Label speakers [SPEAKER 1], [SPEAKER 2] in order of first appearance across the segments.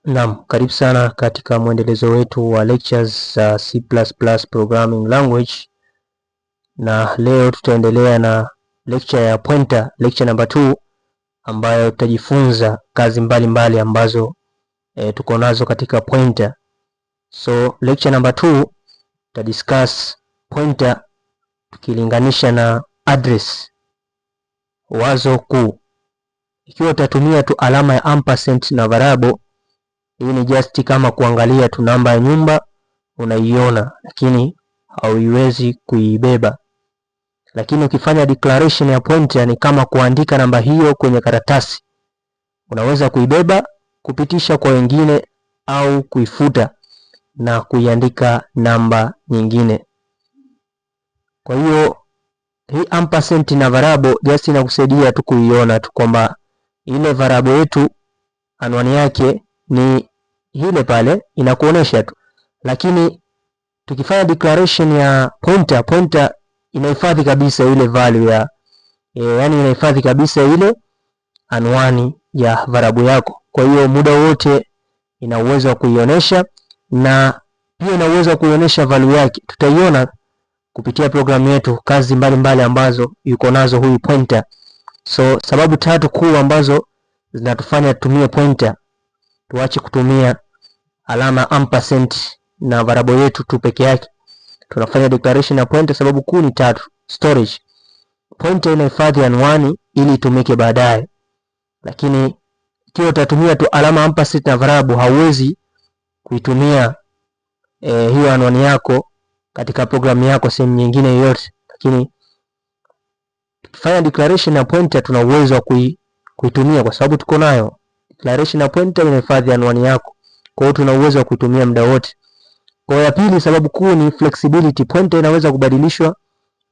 [SPEAKER 1] Naam, karibu sana katika mwendelezo wetu wa lectures za C++ programming language, na leo tutaendelea na lecture ya pointer, lecture number 2, ambayo tutajifunza kazi mbalimbali ambazo tuko nazo katika pointer. So lecture number 2 tutadiscuss pointer tukilinganisha na address. Wazo kuu, ikiwa utatumia tu alama ya ampersand na variable, hii ni just kama kuangalia tu namba ya nyumba unaiona, lakini hauiwezi kuibeba. Lakini ukifanya declaration ya pointer ni kama kuandika namba hiyo kwenye karatasi, unaweza kuibeba, kupitisha kwa wengine au kuifuta na kuiandika namba nyingine. Kwa hiyo hii ampersand na variable just inakusaidia tu kuiona tu kwamba ile variable yetu anwani yake ni ile pale, inakuonesha tu. Lakini tukifanya declaration ya pointer, pointer inahifadhi kabisa ile value ya yani inahifadhi kabisa ile anwani ya variable yako. Kwa hiyo muda wote ina uwezo wa kuionyesha na pia ina uwezo wa kuionyesha value yake. Tutaiona kupitia programu yetu kazi mbalimbali ambazo yuko nazo huyu pointer. So sababu tatu kuu ambazo zinatufanya tutumie pointer, tuache kutumia alama ampersand na variable yetu tu peke yake. Tunafanya declaration ya pointer, sababu kuu ni tatu. Storage, pointer inahifadhi anwani ili itumike baadaye, lakini ikiwa utatumia tu alama ampersand na variable hauwezi kuitumia hiyo anwani yako katika programu yako sehemu nyingine yoyote. Lakini tukifanya declaration ya pointer tuna uwezo wa kuitumia kwa sababu tuko nayo. Declaration ya pointer inahifadhi anwani yako, kwa hiyo tuna uwezo wa kuitumia muda wote. Kwa hiyo ya pili, sababu kuu ni flexibility. Pointer inaweza kubadilishwa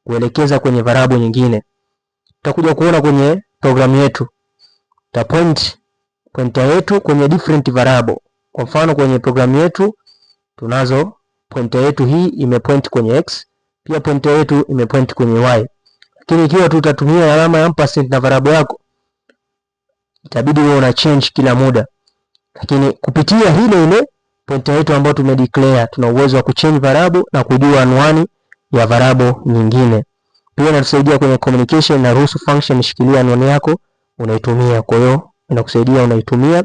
[SPEAKER 1] kuelekeza kwenye variable nyingine. Tutakuja kuona kwenye programu yetu, tuta point pointer yetu kwenye different variable. Kwa mfano kwenye programu yetu tunazo pointer yetu hii imepoint kwenye x, pia pointer yetu imepoint kwenye y. Lakini ikiwa tutatumia alama ya ampersand na variable yako, itabidi wewe una change kila muda. Lakini kupitia hile ile pointer yetu ambayo tumedeclare, tuna uwezo wa kuchange variable na kujua anwani ya variable nyingine. Pia inatusaidia kwenye communication na ruhusu function shikilia anwani yako unaitumia. Kwa hiyo inakusaidia unaitumia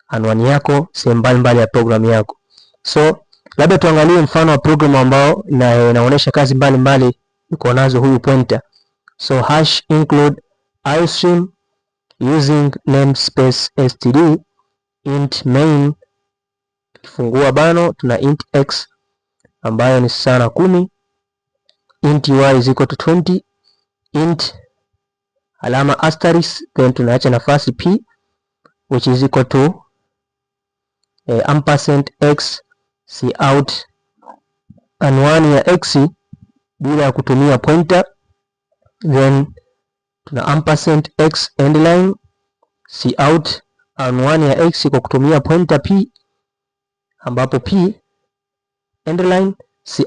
[SPEAKER 1] anwani yako sehemu mbalimbali ya program yako. So labda tuangalie mfano wa program ambao inaonyesha kazi mbalimbali iko nazo huyu pointer. So hash include iostream using namespace std int main, tukifungua bano tuna int x ambayo ni sawa na 10, int y is equal to 20, int alama asterisk, then tunaacha nafasi p which is equal to ampersand x cout anwani ya x bila ya kutumia pointer, then tuna ampersand x endline cout anwani ya x kwa kutumia pointer p, ambapo p endline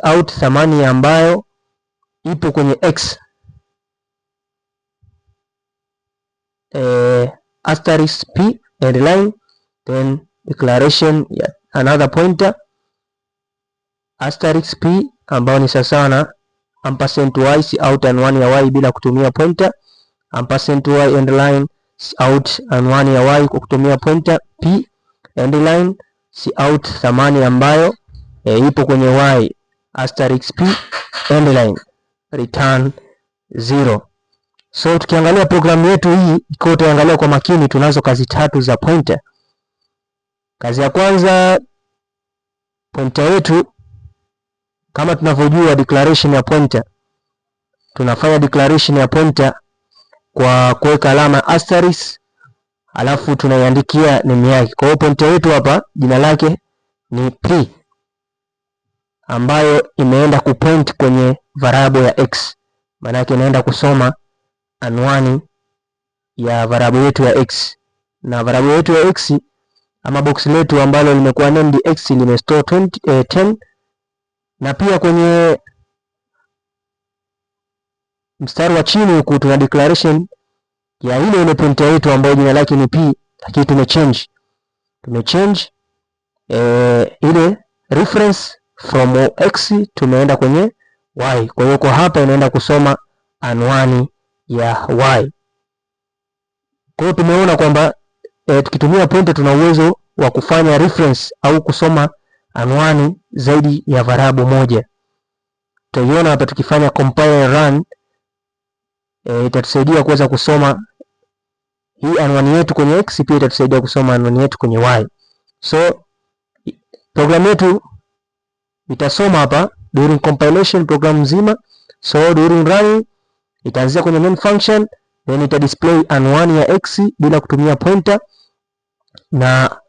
[SPEAKER 1] cout thamani ambayo ipo kwenye x asterisk p endline, then declaration ya another pointer asterisk p ambayo ni sawa na ampersand y cout anwani ya y bila kutumia pointer, ampersand y endline out anwani ya y kwa kutumia pointer p endline cout thamani ambayo ipo kwenye y asterisk p endline return 0. So tukiangalia programu yetu hii, ikiwa utaangalia kwa makini, tunazo kazi tatu za pointer. Kazi ya kwanza, pointer yetu kama tunavyojua declaration ya pointer, tunafanya declaration ya pointer kwa kuweka alama asterisk alafu tunaiandikia name yake. Kwa hiyo pointer yetu hapa jina lake ni p ambayo imeenda kupoint kwenye variable ya x, maana yake inaenda kusoma anwani ya variable yetu ya x, na variable yetu ya x ama box letu ambalo limekuwa named x limestore 10, na pia kwenye mstari wa chini huku tuna declaration ya ile ile pointer yetu ambayo jina lake ni p, lakini tumechange. Tumechange ile reference from x tumeenda kwenye y. Kwa hiyo kwa hapa inaenda kusoma anwani ya y. Kwa hiyo tumeona kwamba tukitumia pointer tuna uwezo wa kufanya reference au kusoma anwani zaidi ya variable moja. Tutaiona hapa tukifanya compile and run, itatusaidia kuweza kusoma hii anwani yetu kwenye x, pia itatusaidia kusoma anwani yetu kwenye y. So program yetu itasoma hapa during compilation program nzima. So during running itaanzia kwenye main function, then ita display anwani ya x bila kutumia pointer na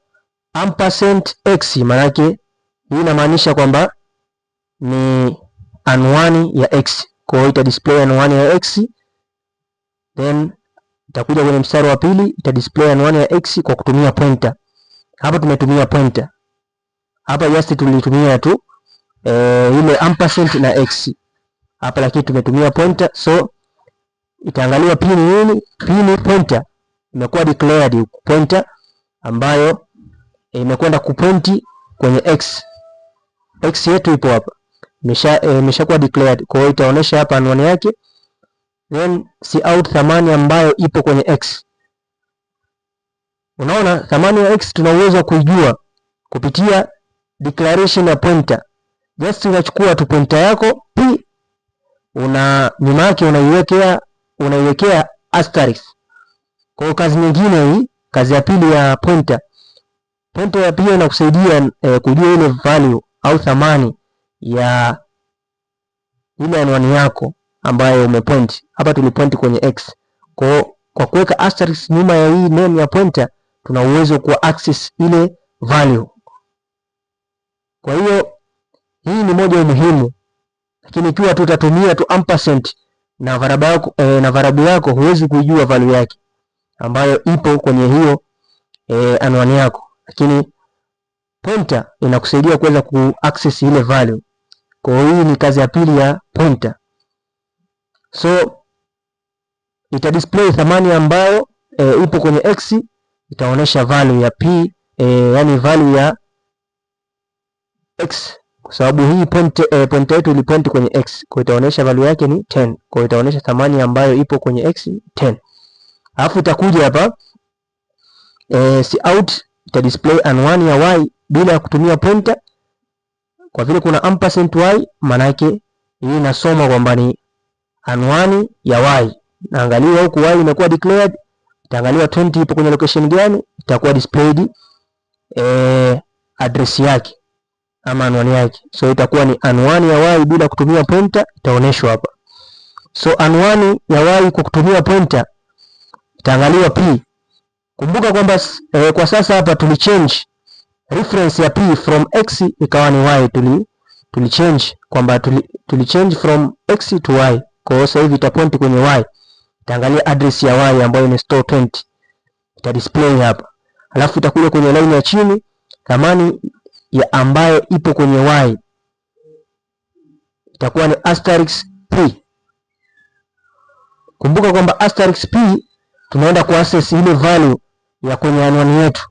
[SPEAKER 1] ampersand x, maanake hii inamaanisha kwamba ni anwani ya x. Kwa hiyo ita display anwani ya x, then itakuja kwenye mstari wa pili ita display anwani ya x kwa kutumia pointer. Hapa tumetumia pointer, hapa just tulitumia tu ile ampersand na x hapa, lakini tumetumia pointer. So itaangaliwa p ni nini? P ni pointer, imekuwa declared pointer ambayo imekwenda kupoint kwenye x. X yetu ipo hapa, imeshakuwa declared, kwa hiyo itaonyesha hapa anwani yake, then cout thamani ambayo ipo kwenye x. Unaona thamani ya x tuna uwezo wa kuijua kupitia declaration ya pointer. Just unachukua tu pointer yako p, una nyuma yake unaiwekea asterisk. Kwa hiyo kazi nyingine hii, kazi ya pili ya pointer. Pointer ya pia inakusaidia kujua ile value au thamani ya ile anwani yako ambayo umepoint. Hapa tulipoint kwenye x. Kwa kwa kuweka asterisk nyuma ya hii name ya pointer tuna uwezo ku access ile value. Kwa hiyo hii ni moja umuhimu, lakini ikiwa tu utatumia tu ampersand na variable yako, na variable yako huwezi kuijua value yake ambayo ipo kwenye hiyo anwani yako, lakini pointer inakusaidia kuweza ku access ile value. Kwa hiyo hii ni kazi ya pili ya pointer. So ita display thamani ambayo ipo kwenye x, itaonyesha value ya p yani value ya x kwa sababu hii pointer yetu ilipoint kwenye x, kwa itaonyesha value yake ni 10. Kwa itaonyesha thamani ambayo ipo kwenye x 10. Alafu itakuja hapa cout ita display anwani ya y bila ya kutumia pointer. Kwa vile kuna ampersand y, maana yake hii inasoma kwamba ni anwani ya y. Naangalia huku y imekuwa declared, itaangalia 20 ipo kwenye location gani, itakuwa displayed address yake ama anwani yake. So itakuwa ni anwani ya y bila kutumia pointer itaonyeshwa hapa. So anwani ya y kwa kutumia pointer itaangaliwa p. Kumbuka kwamba kwa sasa hapa tulichange reference ya p from x ikawa ni y, tuli change kwamba tuli change from x to y. Kwa hiyo sasa hivi itapoint kwenye y, itaangalia address ya y ambayo ni store 20, ita display hapa, alafu itakuja kwenye line ya chini, thamani ya ambayo ipo kwenye y itakuwa ni asterisk p. Kumbuka kwamba asterisk p tunaenda ku access ile value ya kwenye anwani yetu.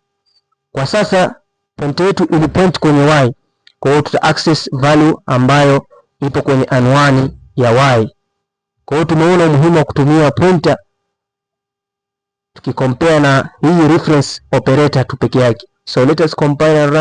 [SPEAKER 1] Kwa sasa pointer yetu ili point kwenye y, kwa hiyo tuta access value ambayo ipo kwenye anwani ya y. Kwa hiyo tumeona umuhimu wa kutumia pointer tukicompare na hii reference operator tu peke yake. So let us compile and run.